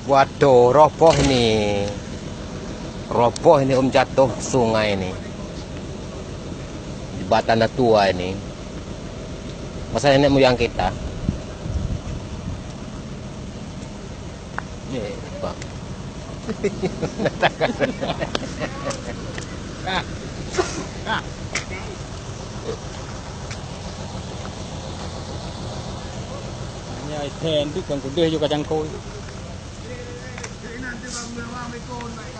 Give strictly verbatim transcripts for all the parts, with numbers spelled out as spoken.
Waduh, roboh ini. Roboh ini, Om, jatuh sungai ini. Jembatan dah tua ini. Masa nenek moyang kita. Ni, Pak. Ni ai then tu kan kudeh juga cangkul.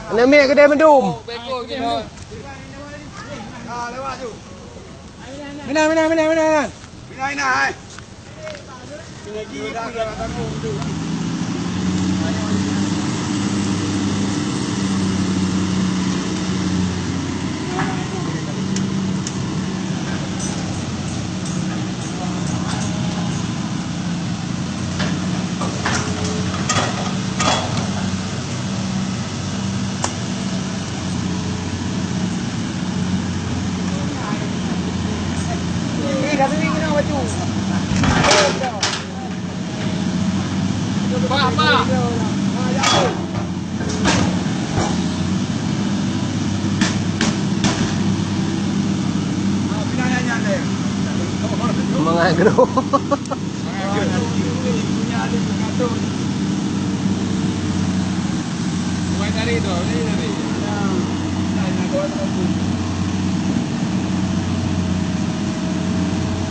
Aneuk miet keudeh mandum. Mina, mina, mina, mina. Mina, mina, hai. Mangat groe.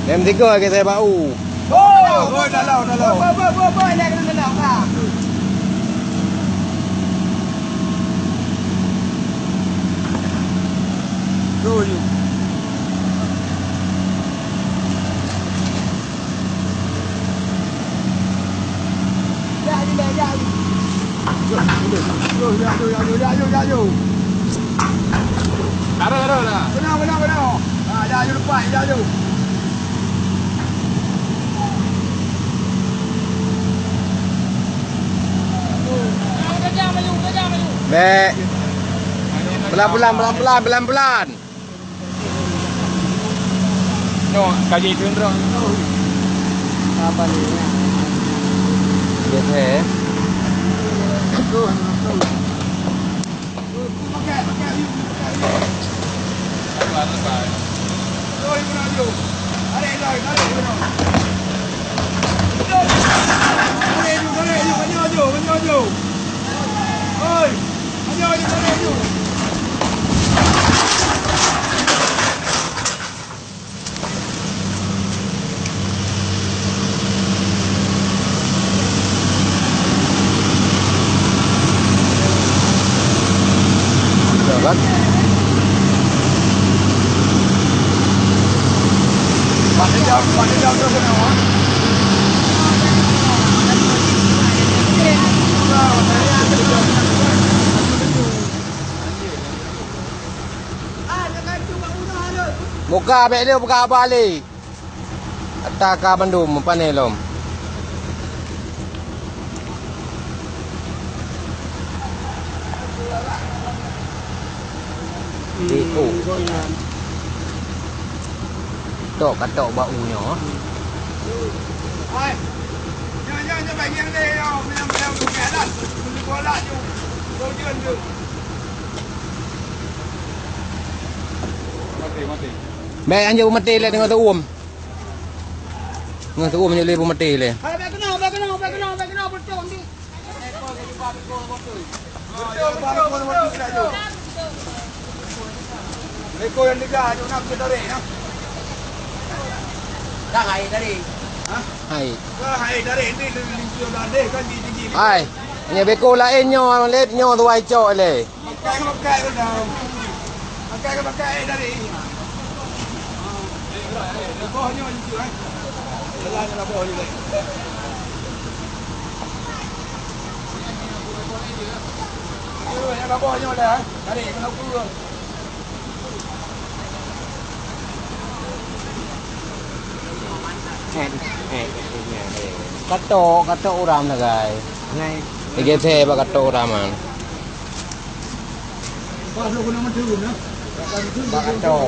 Dem tiga ke saya bau. Oh, oh, dalam, dalam. Boi, boi, boi, boi, boi, nak kena dalam, ha. Go, you. Taruh, taruh, taruh. Benar, benar, benar. Ha, dah, you lepas, dah, you. Bèk. Pelan-pelan, pelan-pelan, pelan-pelan. Nyoe, ka jitundrong. Apa ni? Biasa, eh? Jalan. Buka, bèk lé buka haba lé. Ata ka mandum, pane lom. Di, oh. Tok, katok bak u nyoe. Mati, mati. Bèk anjing mati lé deungon teuuem. Ngon teuuem nyoe lé beumaté lé. Hai, bèk keunoe, bèk keunoe, bèk keunoe, bèk keunoe, beutôi, beutôi. Beko nyang teuga, nyoe na keu tarek, na. Dah hai tarek. Hah? Hai. Dah hai tarek ni, ni, ni, ni, kan di, di, di. Hai. Nyoe beko laén nyoe, lét nyoe tuwai cok lé. Pakai, pakai, pakai. Pakai, pakai, eh, dari ini. Laboh nyoe, eh. Jalan laboh nyoe, eh. Ayo, yang laboh nyoe dah, eh. Tarik, kena ukur. Eh, eh, eh, eh, eh. Katok, katok uram sagai. Ngai. Lagi saya bak katok uram, man. Bak katok.